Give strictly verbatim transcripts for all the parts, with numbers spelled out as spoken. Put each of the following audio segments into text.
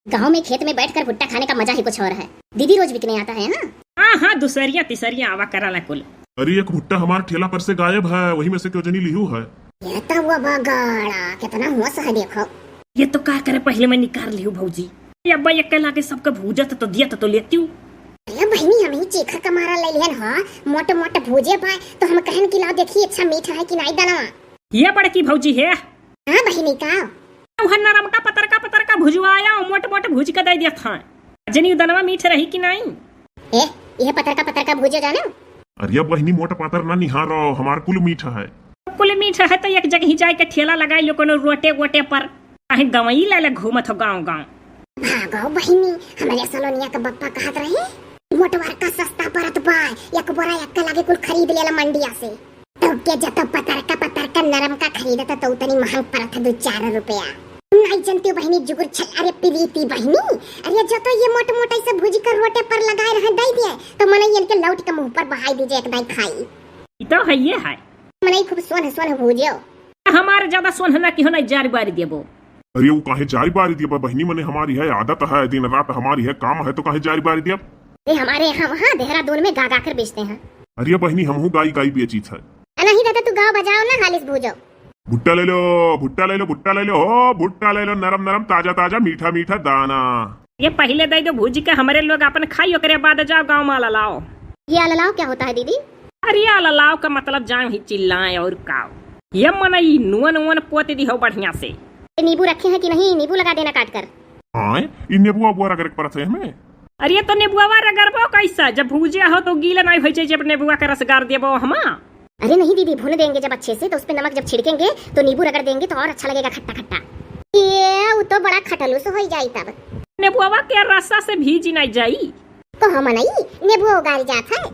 गाँव में खेत में बैठकर भुट्टा खाने का मजा ही कुछ और है। दीदी रोज बिकने आता है यहाँ। हाँ, हाँ, दुसरिया, तिसरिया आवा करला कुल। अरे, एक भुट्टा हमार ठेला पर से गायब है, वही में से क्यों जनी लिहू है? ये तो वो बगाड़ा, कितना होश है देखो। ये तो का करे, पहले मैं निकाल लिहू भौजी। ये अब्बा एक लागे सबका भूजत तो दिया तो, तो लेती हूँ। अरे बहिनी, हम ही चीखा का मारा ले लिहन, हाँ, मोटे मोटे भूजे पाए, तो हम कहन कि लाओ देखी अच्छा मीठा है कि नाई दनवा। ये बड़की भौजी है। हाँ बहिनी का? उहन नरमका पतरका पतरका भुजवाया, मोट मोट भूज के दे दिया था। जनी दनवा मीठ रही कि नाई? ए, यह पतरका पतरका भूजे जानो? अरे बहिनी, मोट पातर ना निहारो, हमार कुल मीठा है। कुल मीठा है तो एक जगह ही जाए के ठेला लगाई लो कोनो रोटे वोटे पर, काहे गवई ले ले घूमत हो गाँव गाँव। भागो बहिनी, हमरे सलोनिया का बप्पा कहत रहे, मोटवार का सस्ता परत बा, एक बोरा एक लागे कुल खरीद लेला मंडिया से। तो के जतो पतरका पतरका नरमका खरीदत तो उतनी महंग परत है, दो चार रुपया। नाई जनती बहिनी जुगुर छल, अरे प्रीति बहिनी, अरे जतो ये मोट मोट ऐसे भूजी कर रोटे पर लगाए रहे दे दिए, तो मनई इनके लौट के मुंह पर बहाई दीजिए एक दाई खाई। ई तो है ये है। मनई खूब सोन सोन भूजियो। हमारे ज्यादा सोन ना कि हो नहीं जारी बारी देबो। अरे वो काहे जारी बारी देबो बहिनी, मने हमारी है आदत है, दिन रात हमारी है काम है, तो काहे जारी बारी देब? ए, हमारे यहाँ वहाँ देहरादून में गा गा कर बेचते हैं। अरे बहिनी, हमहू गाई गाई बेचित है। आ, नहीं दादा, तू गाओ बजाओ ना, हालिस भूजो। भुट्टा ले लो, भुट्टा ले लो, भुट्टा ले लो, हो भुट्टा ले लो, नरम नरम, ताजा ताजा, मीठा मीठा दाना। ये पहले दे दो भूजी के, हमरे लोग अपन खाई, ओकरे बाद जाओ गाँव में आला लाओ। ये आला लाओ क्या होता है दीदी? अरे आला लाओ का मतलब जाओ ही चिल्लाए और काओ। ये मनई नुअन उअन पोत दी हो बढ़िया से। ये नींबू रखे हैं कि नहीं? नींबू लगा देना काट कर। हाँ, ई नेबुआ बुआ रगड़ के परत है हमें। अरे तो नेबुआ रगड़बो कैसा? जब भूजे हो तो गीला नहीं होई जाए, जब नेबुआ का रस गार देबो हमा। अरे नहीं दीदी, भून देंगे जब अच्छे से, तो उस पे नमक जब छिड़केंगे तो नींबू रगड़ देंगे तो और अच्छा लगेगा, खट्टा खट्टा। ये वो तो बड़ा खटलूस हो जाई तब। नेबुआ के रसा से भीजी नहीं जाई। कहो मनई, नेबुआ गार जात है।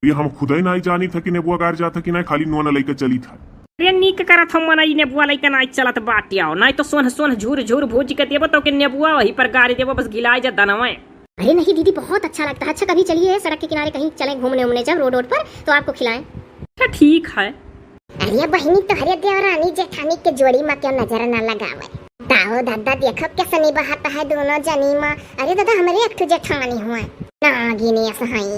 ये हम खुदे नहीं जानी था कि नेबुआ गार जात है कि नहीं, खाली नोन लइके चली था। अरे नीक करत हम मनई, नेबुआ लइके नहीं चलत बाटियाओ, नहीं तो सोन सोन झूर झूर भूज के देबो तो के नेबुआ वही पर गारी देबो, बस गिलाई जा दनवे। अरे नहीं दीदी, बहुत अच्छा लगता है। अच्छा, कभी चलिए सड़क के किनारे कहीं चलें घूमने उमने, जब रोड वोड पर तो आपको खिलाएं। अच्छा, ठीक है। अरे बहिनी, तोहरे देवरानी जेठानी के जोड़ी में क्यों नजर ना लगावे? ताओ दादा, देखो कैसनी बहाता है दोनों जनी में। अरे दादा, हमरे एक ठो जेठानी हुआ, नागिनी असहाई।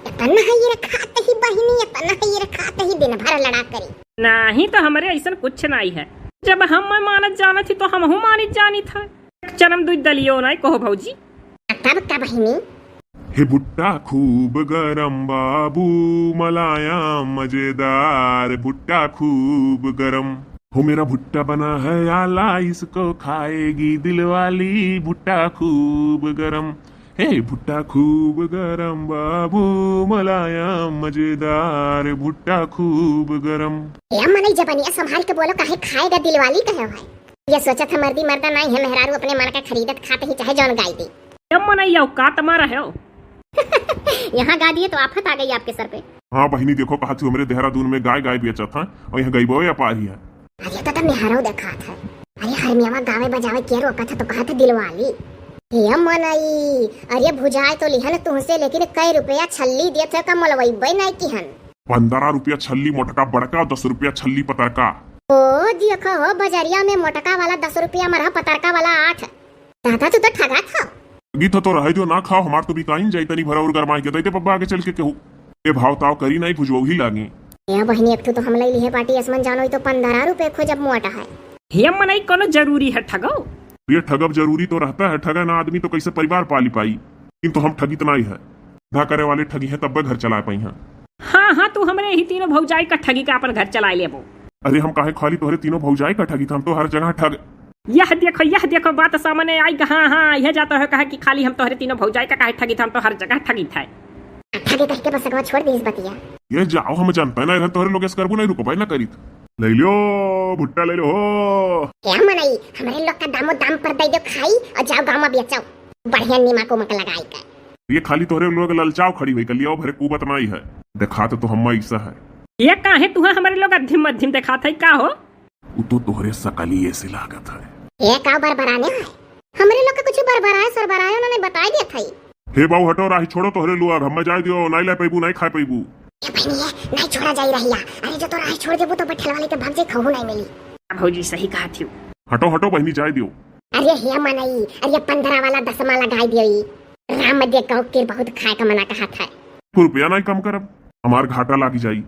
इतना ही रखात ही बहिनी, इतना ही रखात ही, दिन भर लड़ा करी। नहीं तो हमरे ऐसन कुछ नहीं है। जब हम मानत जानत ही तो हमहू मानित जानित है। एक जन्म दुई दलियो नहीं कहो भौजी। तब का बहिनी? हे भुट्टा खूब गरम बाबू, मुलायम मजेदार भुट्टा खूब गरम। हो मेरा भुट्टा बना है आला, इसको खाएगी दिलवाली, भुट्टा खूब गरम। हे भुट्टा खूब गरम बाबू, मुलायम मजेदार भुट्टा खूब गरम। ए मनई, जबनिया संभाल के बोलो, काहे खाएगा दिलवाली कहे है? ये सोचत है मर्दी मर्दा नहीं है, मेहरारू अपने मन का खरीदत खात ही चाहे जौन गाई दे। ए मनई, औकात मारा है। यहाँ गा दिए तो आफत आ गई आपके सर पे। हाँ बहिनी, देखो कहा तू हमरे देहरादून में गाय गाय बेचत है और यहाँ गईबो व्यापारी है। अरे तो तब मेहरारू देखात है। अरे हरमियावा गावे बजावे के रोकत है तो कहत है दिलवाली। हे मनई, अरे भुजाए तो लिहन तुहसे, लेकिन कई रुपया छल्ली देत है का मलवैबे नहीं किहन। पन्द्रह रुपया छल्ली मोटका बड़का और दस रुपया छल्ली पतरका। ओ देखो हो, बजरिया में मोटका वाला दस रुपया में रहा, पतरका वाला आठ। दादा, तू तो ठगा था। गीत तो रहे जो ना खाओ, हमार तो बिकाइन जाई, तनी भरा और गरमाई के दे दे बब्बा आगे चल के केहू। ए भाव ताव करी नहीं, भुजवही लागी। ए बहिनी, एक ठो तो हम लई लिहे बाटी, असमन जानो, ई तो पन्द्रह रुपए खोजब मोटा है। हे मनई, कोनो जरूरी है ठगो? ये ठगब जरूरी तो रहता है, ठगे ना आदमी तो कैसे परिवार पाली पाई? किंतु हम ठगित नहीं है, धंधा करे वाले ठगिहैं तब्बे घर चलाए पइहैं। हाँ, हाँ, तू हमरे ही तीनों भौजाई का ठगी का अपन घर चलाए लेबो। अरे हम काहे खाली तोहरे तीनों भौजाई का ठगित, हम तो हर जगह ठग। यह देखो, यह देखो, बात सामने आई। हाँ, हाँ, यह जाता है कहा कि खाली हम तोहरे तीनों भौजाई का काहे ठगित, हम तो हर जगह ठगित है। ठगी कह के बस अगवा छोड़ दीस बतिया। ये जाओ, हम जानता है ना, इधर तोहरे लोग ऐसे करबो नहीं, रुको भाई ना करीत। ले लियो, भुट्टा ले लो हो। क्या मनई, हमरे लोग का दामो दाम पर दे दो खाई और जाओ गाँव में बेचो। बढ़िया नीमक उमक लगाई के। ये खाली तोहरे लोग ललचाव खड़ी हुई, कलियाव भरे कूबत नाई है। देखात तो हम ऐसा है। ये काहे तुहा हमरे लोग अद्धिम मद्धिम देखात है का हो? उ तो तोहरे सकलिए से लागत है। ये का बरबराने है? हमरे लोग के कुछ बरबराए सरबराए उन्होंने बताई दिया था। हे बाऊ हटो, राही छोड़ो तोहरे लोग, हमें जाए दियो, नाई ले पैबू, नाई खाए पैबू। ए बहनी, ये नहीं छोड़ा जाई रहिया। अरे जो तो राही छोड़ देबू तो बैठल वाले के भाग जाए, खहू नहीं मिली। भौजी सही कहा थी। हटो हटो बहनी, जाए दियो। अरे हे मनई, अरे पन्द्रह वाला दसमा लगाई दियो ई। राम दे गाँव के बहुत खाए का मना कहत है। रुपया नहीं कम करब, हमार घाटा लागी जाई।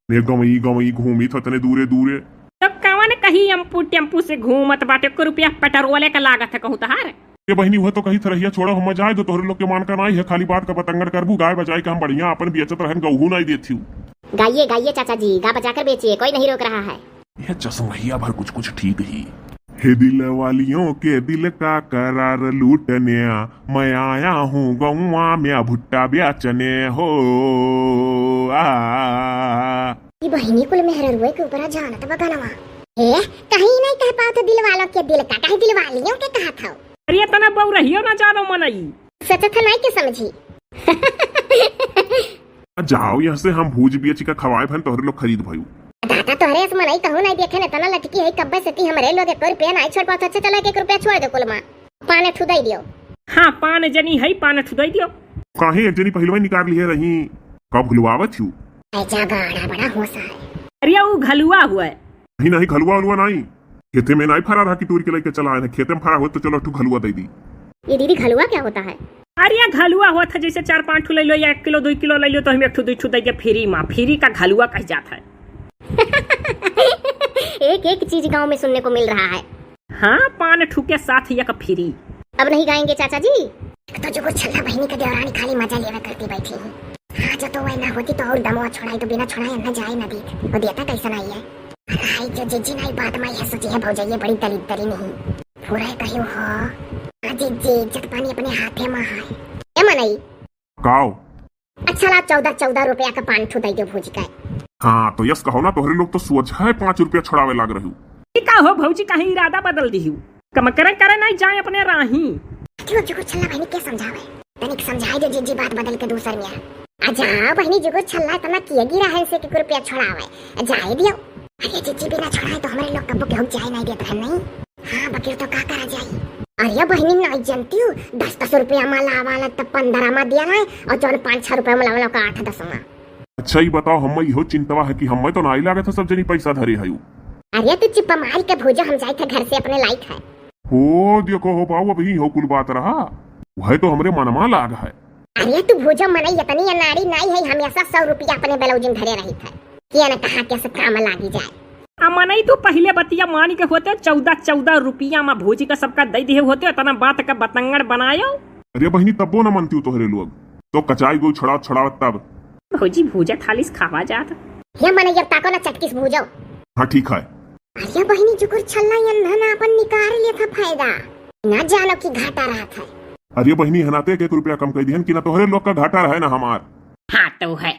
ने गवई गवई घूमी थो तने दूरे दूरे। तो कवन कही अम्पू टेम्पू से घूमत बाटे, एको रुपया पेट्रोले का लागत है कहूँ तहार। ये बहिनी, वह तो कही थरहिया छोड़ा, हम जाए दो, तोहरे लोग के मान का नाई है, खाली बात का बतंगड़ करबू, गाय बजाए के हम बढ़िया अपन बेचत रहन, गहू नाई देथिउ। गाइए, गाइए चाचा जी, गा बजा कर बेचिए, कोई नहीं रोक रहा है। यह चश्महिया भर कुछ कुछ ठीक ही। हे दिल वालियों के दिल का करार लूटने, मैं आया हूँ गौवा में भुट्टा बेचने हो। आ। ई बहिनी कुल मेहररुए के ऊपर जानत बा गनवा। ए, कहीं नहीं कह पाओ तो दिल वालों के दिल का, कहीं दिल वालियों के कहा था। अरे इतना बउरहियो ना जानो मनई। सोचत है नहीं के समझी। जाओ यहाँ से, हम भूज बेच के खवाए भन तोहरे लोग खरीद भयू। दादा तोहरे अस मनई कहूँ नहीं देखे न, इतना लटकी है कब्बे से कि हमरे लोग एक रुपया नहीं छोड़ पाओ। अच्छा चलो एक एक रुपया छोड़ दो कुल माँ। पान ठुदाई दियो। हाँ, पान जनी है, पान ठुदाई दियो। काहे एक जनी पहिलवा निकाल लिए रही, कब घुलवावत हूँ? ऐ जा गाड़ा बड़ा होसा है। अरे वो घलुआ हुआ है। नहीं, नहीं, घलुआ उलुआ नहीं। खेते में नहीं फरा रहा कि तूर के लेके चला है, खेते में फरा हो तो चलो, ठू घलुआ दे दी। ये दीदी, घलुआ क्या होता है? अरे, घलुआ होत है जैसे चार पाँच ठू ले लो या एक किलो, दो किलो ले लो, तो हम एक ठू, दो ठू दे के फ्री मा, फ्री का घलुआ कह जात है। एक एक चीज गांव में सुनने को मिल रहा है। हाँ, पान ठू के साथ एक फ्री। अब नहीं गाएंगे चाचा जी। एक तो जो वो छल्ला बहिनी के देवरानी खाली मजा लेवे करती बैठी है। हाँ, जो तो वह ना होती तो और दमवा छोड़ाई, तो बिना छोड़ाए ना जाए ना देख। वो देता कैसा नहीं है। अरे हाय, जो जिज्जी नहीं बात में यह सोची है भौजाई, ये बड़ी दलिद्दरी नहीं। पूरा कहियो हो। हाँ जिज्जी, इज्जत पानी अपने हाथे में है। ए मनई। काओ? अच्छा ला, चौदह, चौदह रुपया का पान ठू दे दो भौजी का। हाँ, तो यस कहो ना, तोहरे लोग तो सोच है पाँच रुपया छोड़ावे लाग रहू। ई का हो भौजी, कहीं इरादा बदल दिहू? कम करे करे नहीं जाए अपने राही। क्यों जुगुर छल्ला बहिनी के समझावे? तनिक समझाई दे जिज्जी बात बदल के दूसर में। आ जा बहिनी, जुगुर छल्ला इतना किए गिरा है से कि रुपया छोड़ावे। जाए दियो। अरे जिज्जी बिना छोड़ाए तो हमरे लोग कब्बो केहू जाए नहीं देत है नहीं। हाँ बकिर तो का करा जाई? अरे बहिनी नहीं जानती हूँ, दस दस रुपया मा लावा ला तब पन्द्रह मा दिया है और जौन पाँच छह रुपया मा लावा ला का आठ दस मा। अच्छा, ई बताओ, हम्मे इहो चिंतवा है कि हम्मे तो नाई लागत है सब जनी पैसा धरे हयू। अरे, तू चुप्पा मार के भूजो, हम जाइत है घर से अपने लाइत है। हो, देखो हो बाऊ, अबही हो कुल बात रहा, वह तो हमरे मनमा लाग है। अरे, तू भूजो मनई, इतनी अनाड़ी नाई है, हमेशा सौ रुपया अपने ब्लाउज में धरे रहित है। किया न कहा के से काम लागी जाए। आ मनई, तू पहिले बतिया मानी के होते, चौदह, चौदह रुपया मा भूजी का सबका दे दिहे होते, इतना बात का बतंगड़ बनायो। अरे बहिनी, तब्बो न मनती हूँ तोहरे लोग, तो कचाई गो छड़ावत छड़ावत तब। भौजी भूजा थाली से खावा जात। हे मनई, अब ताको ना चटकी से भूजो। हाँ, ठीक है। अरे बहिनी, जुगुर छल्ला यन्ना ना अपन निकाल लेत है फायदा, ना जानो कि घाटा रहत है। अरे बहिनी, हनाते एक एक रुपया कम कर दिहन कि ना तोहरे लोग का घाटा रहे ना हमार। हाँ तो है।